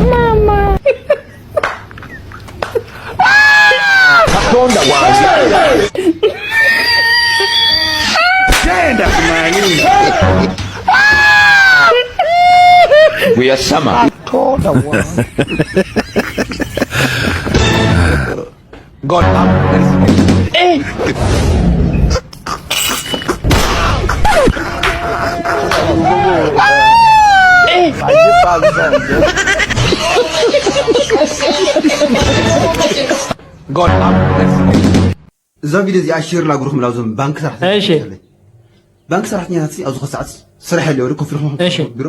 Mama. Stand up, man. We are summer. God have mercy. God have mercy. እዛ ቪድዮ እዚኣ ሼር ላግሩኹም ላብዞም ባንክ ሰራሕተኛታት እሺ። ባንክ ሰራሕተኛታት ኣብዚ ኸሳዕት ስራሕ የለ ወደ ኮፍ ኢልኩም እሺ። ቢሮ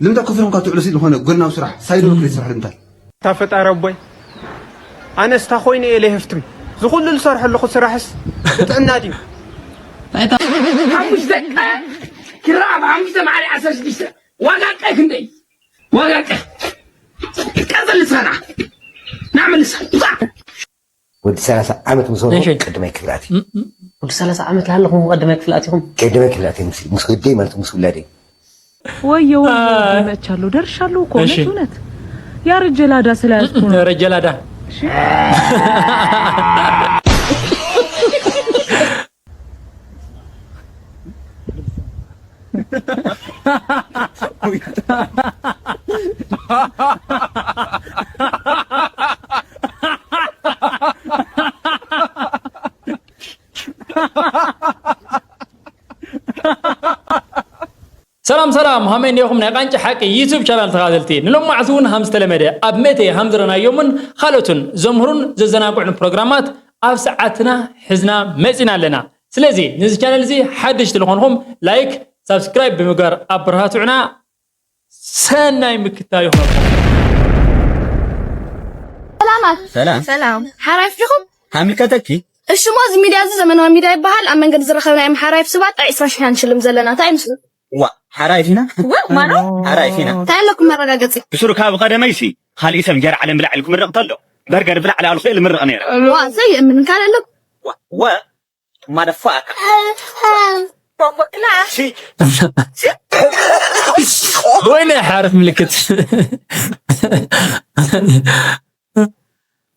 ልምታ ኮፍ ኢልኩም ካትውዕሉ ሲ ዝኾነ ጎናዊ ስራሕ ሳይድ ወርክ ስራሕ ልምታ። እታ ፈጣሪ ኣቦይ ኣነስ እታ ኮይነ እየ ለይህፍትም ዝኹሉ ዝሰርሐ ኣለኹ ስራሕስ ብጥዕና ድዩ? ሓሙሽተ ኪራ ኣብ ሓሙሽተ መዓልቲ ዓሰርተ ሽዱሽተ ዋጋ ቀይ ክንደይ ዋጋ ቀይ ቀጽል ንስኻ ንዓ ንዓ መልሳ ውጻእ። ወዲ ሰላሳ ዓመት ምስ ሆንኩ እሺ። ቀዳማይ ክፍሊ ኣትየ። እም፣ እም። ወዲ ሰላሳ ዓመት ላሃለኹም ቀዳማይ ክፍሊ ኣቲኹም? ቀዳማይ ክፍሊ ኣትየ ምስ ምስ ወደይ ማለት ምስ ውላደይ። ወዮ ወዮ ኣይ። ይመቻሉ ደርሻሉ እኮ እሺ። እውነት እውነት ያረጀ ላዳ ስለያዝኩ ነው። ያረጀ ላዳ። ሰላም ሰላም ሃመይ እንዲኹም ናይ ቃንጫ ሓቂ ዩቱብ ቻናል ተኸታተልቲ። ንሎም መዓልቲ እውን ሃም ዝተለመደ ኣብ መእተይ ሃም ዝረናዮምን ካልኦትን ዘምህሩን ዘዘናግዑን ፕሮግራማት ኣብ ሰዓትና ሒዝና መጺና ኣለና። ስለዚ ነዚ ቻነል እዚ ሓደሽቲ ዝኾንኹም ላይክ፣ ሳብስክራይብ ብምግባር ኣበረታትዑና። ሰናይ ምክታይ ይኹነልኩም። ሰላማት ሰላም ሰላም ሓራይፍ ዲኹም ሃሚልከተኪ እሽሞ እዚ ሚድያ እዚ ዘመናዊ ሚድያ ይበሃል ኣብ መንገዲ ዝረኸብናዮም ሓራይፍ ስባት ጥራይ ዕስራ ሺሕ ንሽልም ዘለና እንታይ ምስሉ ዋ ሓራይ ፊና ወ ማኖ ሓራይ ፊና እንታይ ኣለኩም መረጋገፂ ብስሩ ካብ ቀደመይሲ ካልእ ሰብ እንጀራ ዓለም ብላዕ ኢልኩም ምርቕ ተሎ በርገር ብላዕ ላሉ ክእል ምርቕ ነይረ ዋ ዘይእምን ካልእ ኣለኩም ወ ማደፋካ ወይኔ ሓርፍ ምልክት።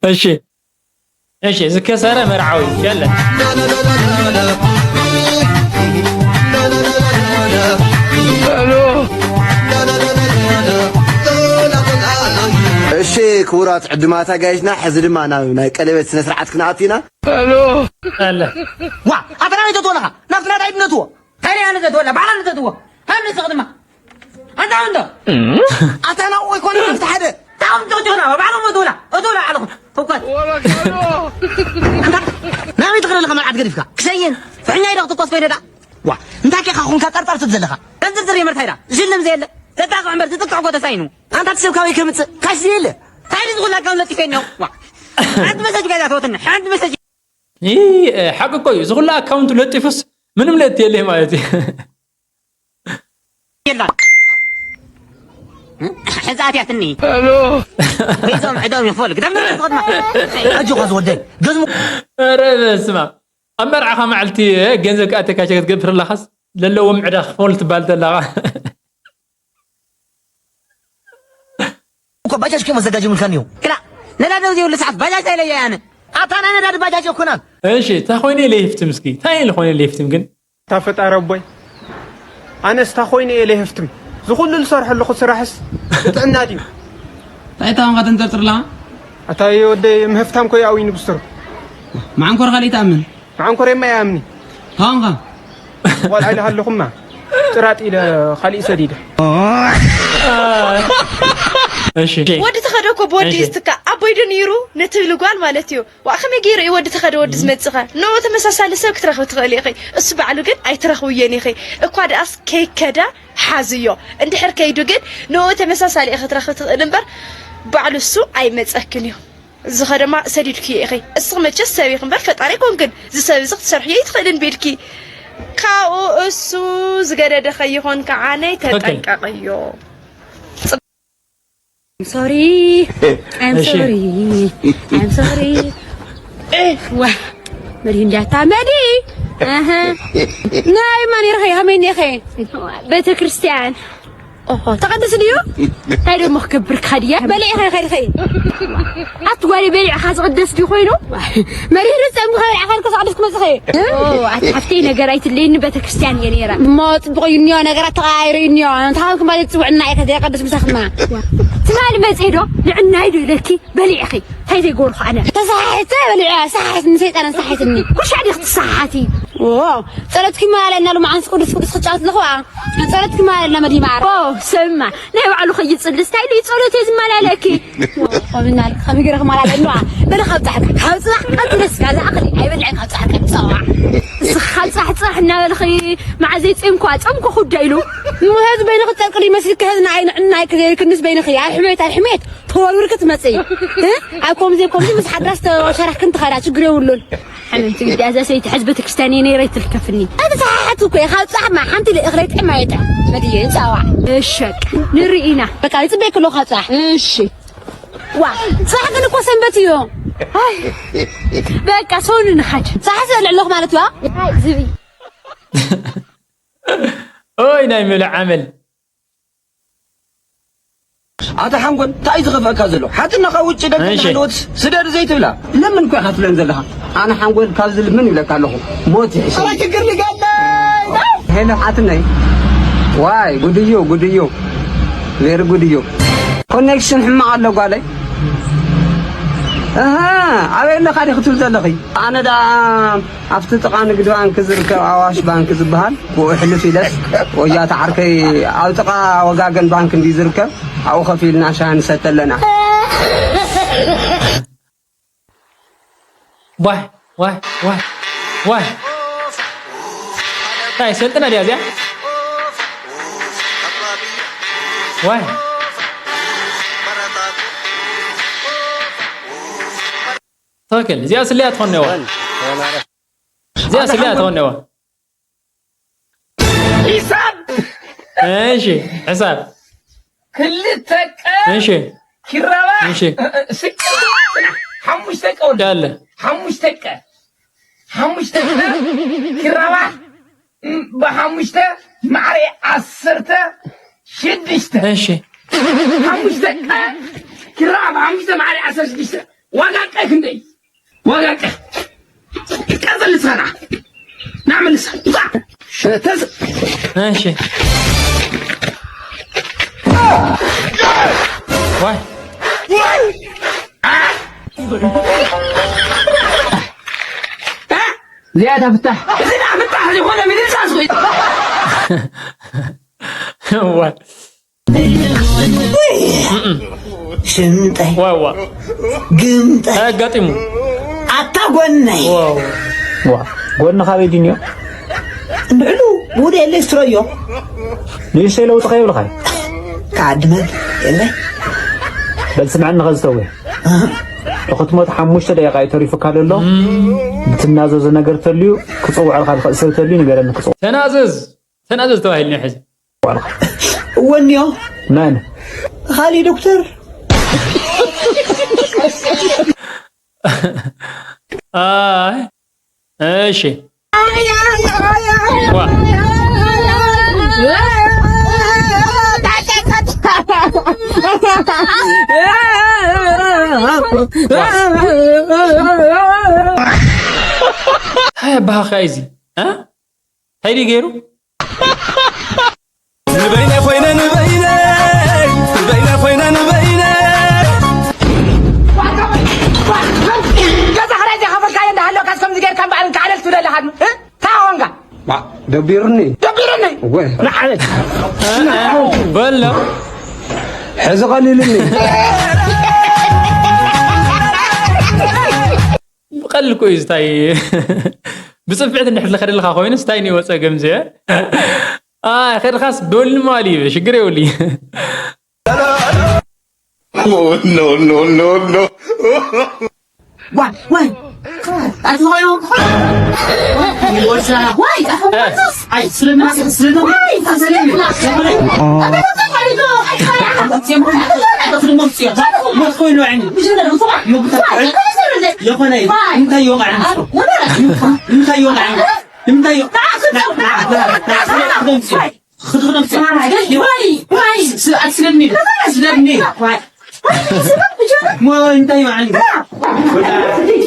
እሺ እሺ ዝከሰረ መርዓዊ የለ። እሺ ክቡራት ዕድማት ኣጋይሽና ሕዚ ድማ ናብ ናይ ቀለበት ስነ ስርዓት ክንኣቱ ኢና። ኣለ ዋ ኣፈናዊቶ ትወለኻ ናብቲ ናዳ ይድነትዎ ታይና ያነ ዘትወላ ባዕላ ንዘትዎ ሃብ ንስኽ ድማ ኣንታ እንዶ ኣታ ናብኡ ይኮነ ኣብቲ ሓደ ታም ጆጆና ባዕሎም እትውላ እትውላ ኣለኹም ተኳት ናበይ ትኽእል ኣለኻ መርዓት ገዲፍካ ክሸይን ፍሕኛ ኢዶ ክትኮስ ኮይነ ዳ ዋ እንታይ ኬኻ ኹንካ ጠርጠር ትብ ዘለኻ ቀንዝርዝር የመርታ ኢዳ ዝልም ዘየለ ተጣቕዕ እምበር ዝጥቅዕ እኮ ተሳይኑ ኣንታ ትሰብ ካበይ ከምፅእ ካሽ ዘየለ እንታይ ዝኹላ ከም ለጢፈ እኒኦ ሓንቲ መሰጅ ጋዛ ተወትኒ ሓንቲ መሰጅ ሓቂ እኮ እዩ ዝኹላ ኣካውንቱ ለጢፉስ ምንም ለእቲ የለይ ማለት እዩ። የላን ሕዛት ያትኒ ሒዞም ዕዶም ይኽፈሉ ግደም ዝቕድማ ኣጆኻ ዝወደይ ገዝሙ ኧረ በስማ ኣብ መርዓኻ መዓልቲ ገንዘብ ክኣተካ ሸገት ገብር ኣለኻስ ለለዎም ዕዳ ክፈሉ ትባል ዘለኻ እኮ ባጃጅ ከም ኣዘጋጅ ምልካን እዩ ክላ ነዳዲ ዘይብሉ ሰዓት ባጃጅ ኣይለየ ኣነ ኣታ ናይ ነዳዲ ባጃጅ የኮናን እሺ እንታይ ኮይነ ለይፍትም እስኪ እንታይ ኢለ ኮይነ ለይፍትም ግን እታ ፈጣሪ ኣቦይ ኣነስ እታ ኮይነ እየ ለይህፍትም ዝኹሉ ዝሰርሐ ኣለኹ ስራሕስ ብጥዕና ድዩ እንታይ ታውን ከተንጠርጥርላ ኣታ ወደይ ምህፍታም ኮይ ኣውይ ንብስትሩ መዓንኮር ካልእ ይትኣምን መዓንኮር የማ ይኣምኒ ታውንካ ቆልዓ ኢለ ሃለኹማ ጥራጥ ኢለ ካሊእ ሰዲደ እሺ ወዲ ተኸደ እኮ ብወዲ እሺ። እዩ ዝትካእ ኣቦይ ዶ ነይሩ ነቲ ልጓል ማለት እዩ ዋእ ከመይ ገይሩ እዩ ወዲ ተኸደ ወዲ ዝመፅኸ ንኡ ተመሳሳሊ ሰብ ክትረኽቢ ትኽእል ኢኺ እሱ ባዕሉ ግን ኣይትረኽብዮን ኢኺ እኳ ደኣስ ከይከዳ ሓዝዮ እንድሕር ከይዱ ግን ንኡ ተመሳሳሊ ኢኺ ክትረኽቢ ትኽእል እምበር ባዕሉ እሱ ኣይመፀክን እዩ ዝኸደማ ሰዲድክዮ ኢኺ እስኺ መቸስ ሰብ ኢኺ እምበር ፈጣሪ ኣይኮንክን ዝሰብ እዚ ክትሰርሕዮ ኣይትኽእልን ብኢድኪ ካብኡ እሱ ዝገደደ ከይኾን ከዓነይ ተጠንቀቕዮ I'm sorry. I'm sorry. I'm sorry. ዋ መዲ እንዲያታ መዲ ኣሀ። ናይ ማን ኢርኸ? ከመይ ኔኸ? ቤተ ክርስቲያን። ኦሆ፣ ተቐድስ ድዩ? እንታይ ደሞ ክገብር ካድያ? በሊዕኸ ከድኸ? ኣቲ ጓለይ በሊዕኻ ዝቕደስ ድዩ ኮይኑ? መሪር ጸም ከበልዕኻ ከሰቕድስ ክመጽኸ? ኦ፣ ኣቲ ሓፍተይ ነገር ኣይትለይኒ፣ ቤተ ክርስቲያን እየ ነይራ። እሞ ጽቡቕ እዩ እኒኦ፣ ነገራት ተቐያይሩ እዩ እኒኦ። እንታይ ከም ማለት ጽውዕና እየ ከዘይቐድስ ምሳኽማ። ትማሊ መጽኤ ዶ? ንዕናይ ዶ ኢለኪ? በሊዕኺ። እንታይ ዘይገበርኩ ኣነ? ተሰሓሒተ በሊዐ፣ ሰሓሒትኒ ሰይጣን ሰሓሒትኒ። ኩሻ ዲኺ ትሰሓሓቲ? ኦ፣ ጸሎትኪ ይመላለና ሎማዓንስ ቅዱስ ቅዱስ ክጫወት ኣለኹ። ጸሎትኪ ይመላለና መዲማር። ኦ፣ ሰማ። ናይ ባዕሉ ከይጽልስ እንታይ ኢሉ ጸሎት እየ ዝመላለኪ? ከምና ከሚገረ ክመላለና። በለ ካብ ጻሕካ፣ ካብ ጽባሕ ቀጥለስ ጋዛ ኣኽሊ ኣይበልዕን ካብ ጻሕካ ጸዋዕ። እስኻ ካብ ጻሕ ጻሕ እናበልኺ መዓዘይ ጾምኳ፣ ጾምኩ ኩዳ ኢሉ። እሞ ህዝቢ በይንኺ ትጠልቅሊ መስልኪ ህዝቢ ንዓይ ንዕናይ ክዘይክንስ በይንኺ። ኣብ ሕሜት፣ ኣብ ሕሜት ተወርውርኪ ትመጽኢ። እ? ኣብ ከምዚ፣ ኣብ ከምዚ ምስ ሓድራስ ተሸራኽክን ትኸዳ፣ ችግር የብሉን። ሓመምቲ ግዳ እዛ ሰይቲ ሕዚ ቤተክርስትያን እየ ነይረ ይትልከፍኒ። እቲ ሰሓሓት እኮ እየ፣ ካብ ጻሕማ ሓንቲ ልእኽለይ ጥዕማ እየ ጥዕ። መድየ፣ እንጸዋዕ። እሺ፣ በቃ፣ ንርኢ ኢና። በቃ፣ ይጽበየኪ ኣለኹ ካብ ጻሕ። እሺ። ዋ፣ ጻሕ ግን እኮ ሰንበት እዩ። ኣይ፣ በቃ፣ ሰው ንንኻድ። ጻሕ ስእልዕ ኣለኹ ማለት እዩ፣ ኣ? ዝብኢ። ኦይ፣ ናይ ምሉእ ዓመል። ኣታ ሓንጎል፣ እንታይ እዩ ዝኸፍአካ ዘሎ? ሓትነኻ ውጭ ደቂ እሺ። እናሃለወት ስደድ ዘይትብላ? ለምን እኮ ኢኻ ትብለን ዘለኻ? ኣነ ሓንጎል፣ ካብዚ ልምን ይብለካ ኣለኹ። ሞት ይሕሸ። ኧረ ችግር ልጋለይ። ሄሎ፣ ሓትነይ። ዋይ፣ ጉድ እዩ፣ ጉድ እዩ። ቬሪ ጉድ እዩ። ኮኔክሽን ሕማቕ ኣሎ ጓለይ። ኣሃ፣ ኣበይ ኣለኻ ዲኺ ትብል ዘለኺ? ኣነ ደኣ ኣብቲ ጥቓ ንግዲ ባንክ ዝርከብ ኣዋሽ ባንክ ዝበሃል፣ ብኡ ሕልፍ ኢለስ፣ ወያታ ዓርከይ ኣብ ጥቓ ወጋገን ባንክ እንድዩ ዝርከብ፣ ኣብኡ ከፊልና ሻሂ ንሰተ ኣለና። ዋይ፣ ዋይ፣ ዋይ፣ ዋይ። እንታይ ሰልጥና ድያ እዚኣ? ዋይ። ትኽክል። እዚኣ ስልያ ትኾን ነዋ። እዚኣ ስልያ ትኾን ነዋ። ሒሳብ። እሺ፣ ሕሳብ። ክልተ ቀ። እሺ። ኪራባ። እሺ። እ፣ እ፣ ስቅ-፣ ሓሙሽተ ቀ ወዲ። ያለ። ሓሙሽተ ቀ። ሓሙሽተ ቀ። ኪራባ። ም፣ ብሓሙሽተ ማዕረ ዓሰርተ ሽዱሽተ። እሺ። ሓሙሽተ ቀ። ኪራባ ብሓሙሽተ ማዕረ ዓሰርተ ሽዱሽተ። ዋጋ ቀ ክንደይ? ዋጋ ቀ-፣ ቀጽል ንስኻ ንዓ። ንዓ መልስ። ውጻእ። ተዝ-፣ እሺ። ዋይ። እ? እዚኣ እታ ፍታሕ። እዚ ደኣ ፍታሕ ዝኾነ ምድምሳስ ወይ? ዋይ። ሽምጠይ። ዋ፣ ዋ። ግምጠይ። ኣጋጢሙ። ኣታ ጎነይ። ዋው። ዋ፣ ጎንኻ ኣበይ ድንዮ? እንድዕሉ፣ ብውደ የለ ስትሮዮ። ንእሽተይ ለውጢ ከይብልኻ እዩ። ከዓድመን የለ። በል ስምዐኒ ኸዚ ተወ። ኣህ። ንኽትሞት ሓሙሽተ ደቂቓ እዩ ተሪፉካ ዘሎ። እም። ብትናዘዞ ነገር ተልዩ ክጽውዐልካ ዝኽእል ሰብ ተልዩ ንገረኒ ክጽውዕ። ተናዘዝ፣ ተናዘዝ ተባሂልና ሕዚ። እወ እኒኦ። መን? ኻሊ ዶክተር። ኣይ፣ እሺ። ዋ። ዋ። ኣይ፣ ኣባኻ እዚ፣ እ? እንታይ ድዩ ገይሩ? ንበይነ ኮይነ ንበይነ፣ ንበይነ ኮይነ ንበይነ። ገዛ ክራይ ዘይኸፈልካዮ እንዳሃለወካስ ከምዚ ጌርካ እምበኣር እንካ ኣለል ትብል ኣለኻ እ? እንታይ ኾንካ? ባ-፣ ደቢሩኒ። ደቢሩኒ? እወ። ንዓለት። በሎ። ሕዚ ቀሊሉኒ። ብቐልል እኮ እዩ ዝታይ። ብጽፍዕት እንድሕር ዝኸደልካ ኮይኑስ እንታይ ንይወጸ ገምዚ፣ እ? ኣይ፣ ኸድኻስ ዶል ንማል እዩ፣ ሽግር የብሉ እዩ። ኖ፣ ኖ፣ ኖ፣ ኖ፣ ኖ። ዋይ፣ ዋይ። ኣቲ ኾይኑ፣ ኾይኑ። ዋይ፣ ኣቲ ኾይኑ። ኣይ፣ ስለና፣ ስለና። ዋይ፣ ኣቲ ኾይኑ። ኣቲ ኾይኑ። ይኾነ፣ እንታይ ይወቕዐ? እንታይ ይወቕዐ? ንምንታይ እዩ? ክደምሲ። ክደምሲ። ዋይ፣ ዋይ። ስ-፣ ስለምኒ። ስለምኒ። ዋይ። ሞ እንታይ ማለት እዩ?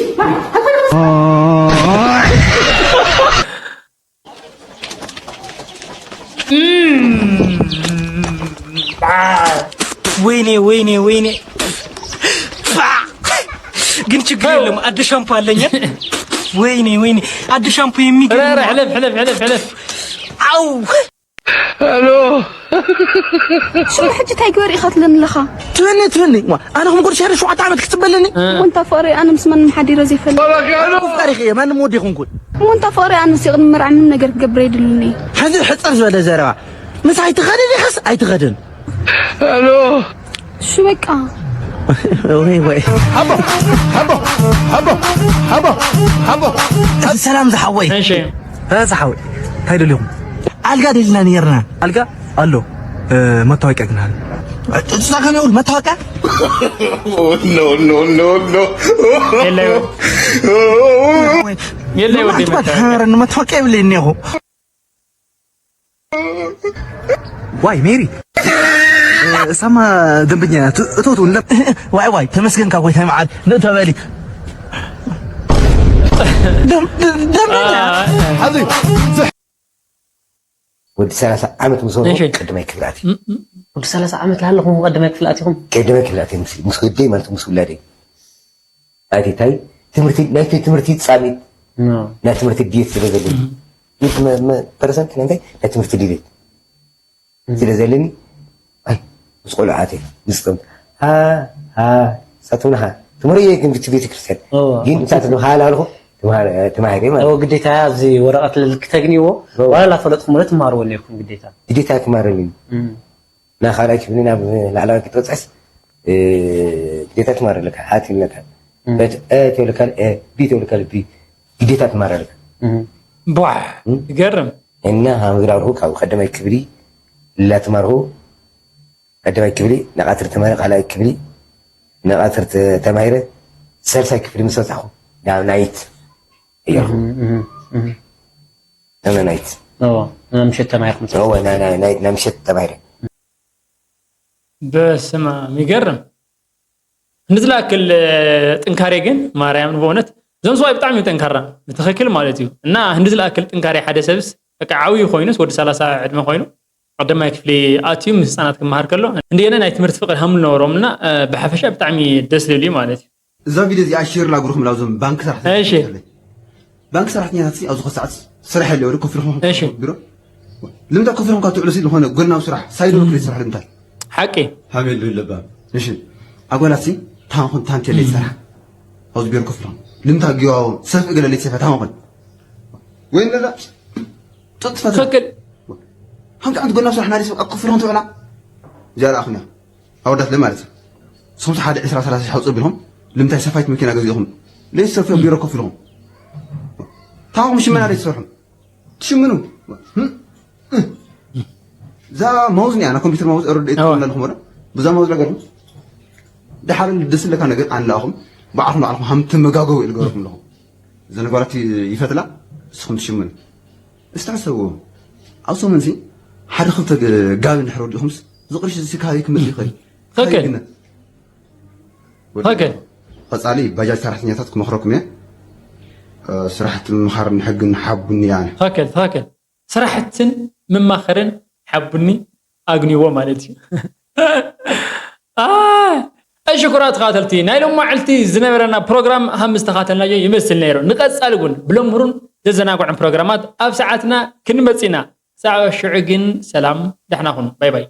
ወይኔ፣ ወይኔ፣ ወይኔ። ግን ችግር የለም፣ አዲስ ሻምፖ አለኝ። ወይኔ፣ ወይኔ፣ አዲስ ሻምፖ የሚገርም ኧረ፣ ነው። ሕለፍ፣ ሕለፍ፣ ሕለፍ፣ ሕለፍ። አው። ሄሎ። ሽም ሕጂ እንታይ ግበር ኢኻ ትብለኒ ኣለኻ? ትብኒ፣ ትብኒ። ዋ፣ ኣነ ከም ጉድ ሸሪ ሸውዓተ ዓመት ክትጽበለኒ? እ። እሞ እንታ ፍቕሪ ኣነ ምስ ማንም ሓዲረ ዘይፈልጥ። ኣፍቃሪኺ እየ፣ ማንም ወዲ ይኹን ኩን። እሞ እንታ ፍቕሪ ኣነስ ይቕድሚ መርዓ ምንም ነገር ክገብር ኣይድልን እየ። ሕዚ ሕጽር ዝበለ ዘረባ። ምሳይ ትኸድን ኢኻስ ኣይትኸድን? ሄሎ። እሺ በቃ። ወይ፣ ወይ። ሃቦ፣ ሃቦ፣ ሃቦ፣ ሃቦ፣ ሃቦ። ሰላም ዝሓወይ። እሺ። እ፣ ዝሓወይ። እንታይ ደሊኹም? ኣልጋ ደሊና ነይርና። ኣልጋ ኣሎ። እ፣ መታወቂያ ግን ኣሎ። እዛ ከመይ ይብል መታወቂያ? ኖ፣ ኖ፣ ኖ፣ ኖ። የለ፣ የለ ወዲ መታወቂያ። መታወቂያ የብለይን እኒኹ። ዋይ ሜሪ፣ እሳማ ደንበኛ እያ። ት-፣ እቶት ወለ-፣ ዋይ ዋይ፣ ተመስገን ካብ ጎይታይ መዓል ንእተበሊ። ደም-፣ ደም-፣ ደንበኛ። ኣብዚ፣ ወዲ ሰላሳ ዓመት ምስ ነበርኩ እሺ። ቀዳማይ ክፍሊ ኣትየ። ም-፣ ም-፣ ወዲ ሰላሳ ዓመት ላሃለኹም ቀዳማይ ክፍሊ ኣቲኹም? ቀዳማይ ክፍሊ ኣትየ ምስ፣ ምስ ወደይ ማለት ምስ ውላደይ። ኣቲ ታይ ትምህርቲ፣ ናይቲ ትምህርቲ ጻሚት፣ ኖ። ናይ ትምህርቲ ድሌት ስለ ዘለኒ። እም። ሚእቲ መ-፣ መ-፣ ፐርሰንት ናይ እንታይ? ናይ ትምህርቲ ድሌት እም። ስለ ዘለኒ፣ ኣይ፣ ምስ ቆልዑ ኣትየ፣ ምስ ቶም፣ ሃ፣ ሃ፣ ሳቶም ናኻ፣ ትምህሪ እየ ግን ብቲ ቤተ ክርስቲያን። ኦ። ግን ምሳት ሃላ ኣልኹ፣ ትምሃር-፣ ትማሂር እየ ማለት እዎ፣ እዩ። ግዴታ ኣብዚ ወረቐት ልክ ተግንይዎ፣ ኦ። ዋላ ላፈለጥኩም ወለ ትማርዎ እኒኹም ግዴታ። ግዴታ ትማርኒ። እም። ናብ ካልኣይ ክፍሊ ናብ ላዕለዋይ ክትበጽሕስ፣ እ፣ ግዴታ ትማር ኣለካ፣ ሃት ይብለካ። እም። በት-፣ እ፣ ተብለካ፣ እ፣ ቢ ተብለካ፣ ቢ ግዴታ ትማር ኣለካ። እም። ቧሕ! እም? ይገርም። እና ሃምዝራርሁ ካብ ቀዳማይ ክፍሊ ላትማርሁ፣ ቀዳማይ ክፍሊ ንቓትር ተማሂረ፣ ካልኣይ ክፍሊ ንቓትር ተ-፣ ተማሂረ፣ ሳልሳይ ክፍሊ ምስ በጻሕኩ ናብ ናይት እየርኹ። እም፣ እም፣ እም። እመ ናይት። እዎ፣ ናይ ምሸት ተማሂርኩም። እዎ፣ ናይ፣ ናይ፣ ናይ፣ ናይ ምሸት ተማሂረ። በስመ ኣብ፣ ይገርም። ክንዲ ዝለኣክል፣ እ፣ ጥንካሬ ግን ማርያምን ብእውነት እዞም ሰብኣይ ብጣዕሚ እዩ ጠንካራ፣ ብትኽክል ማለት እዩ። እና ክንዲ ዝለኣክል ጥንካሬ ሓደ ሰብስ፣ በቃ ዓብዪ ኮይኑስ፣ ወዲ ሰላሳ ዕድመ ኮይኑ፣ ቀዳማይ ክፍሊ ኣትዩ ምስ ህፃናት ክመሃር ከሎ፣ እንዲየነ ናይ ትምህርቲ ፍቅሪ ሃም ነበሮም እና፣ እ፣ ብሓፈሻ ብጣዕሚ ደስ ዝብል እዩ ማለት እዩ። እዛ ቪድዮ እዚኣ ሼር ላግሩኹም ላብዞም ባንክ ሰራሕተኛታት እሺ። ኣለይ። ባንክ ሰራሕተኛታት ኣብዚ ሰዓት ስራሕ የለ ወደ ኮፍ ኢልኩም እሺ። ቢሮ። ልምታ ኮፍ ኢልኩም ካብ ትውዕሉ ሲ ዝኾነ ጎናዊ ስራሕ፣ ሳይድ ወርክ ስራሕ ልምታ። ሓቂ። ሃሜሉ ይለባ። እሺ። ኣጓላሲ ታንኹን ታንቴል እም። ይሰርሕ። ኣብዚ ቢሮ ኮፍ ኢልኩም። ልምታ ጊዋዎ ሰፍ እገለ ለይት ሰፈ ታንኹን። ወይ እንደዛ ጥጥ ፈታ። ትኽክል። ሓንቲ ሓንቲ ጎናዊ ስራሕ ናሊስ በቃ ኮፍ ኢልኩም ትውዕላ። እዚኣ ደኣ ኣኹም እያ። ኣወዳት ለማለት እዩ። ንስኹም ሓደ ዕስራ ሰላሳ ሺሕ ኣውፅእ ቢልኩም፣ ልምታይ ሰፋይት መኪና ገዚእኹም፣ ለይትሰርሑ ቢሮ ኮፍ ኢልኩም። ታኹም ሽመና ለይትሰርሑ። ትሽምኑ። እዛ ማውዝ እኒኣ፣ ናይ ኮምፒውተር ማውዝ ኦረዲ እዋ። ትጥቀሙ ኣለኹም ወላ? ብዛ ማውዝ ነገርኩም። ደሓር ደስ ዝብለካ ነገር ኣንላእኹም፣ ባዕልኹም ባዕልኹም ሃም ትመጋገቡ ኢሉ ገበርኩም ኣለኹም። እዘን ጓላት ይፈትላ፣ ንስኹም ትሽምኑ። እስቲ ሓሰብዎ። ኣብ ሰሙን ሲ ሓደ ክልተ ግ-፣ ጋቢ እንድሕር ወዲኹምስ፣ እዚ ቅርሺ እዚ ካበይ ክመጽእ ይኽእል? ትኽክል። ካበይ ይግነ? ትኽክል። ቀጻሊ ባጃጅ ሰራሕተኛታት ክመኽረኩም እየ። እ፣ ስራሕቲ ምምኻርን ሕግን ሓቡኒ ኣነ። ትኽክል፣ ትኽክል። ስራሕትን ምማኸርን ሓቡኒ ኣግንይዎ ማለት እዩ። አ፣ እሺ፣ ክቡራት ተኸታተልቲ፣ ናይ ሎማዓልቲ ዝነበረና ፕሮግራም ሃም ዝተኻተልናዮ ይመስል ነይሩ። ንቐጻሊ እውን ብለምህሩን ዘዘናግዑን ፕሮግራማት ኣብ ሰዓትና ክንመጽእ ኢና። ክሳዕ ሽዑ ግን ሰላም፣ ደሕና ኩኑ። ባይ ባይ።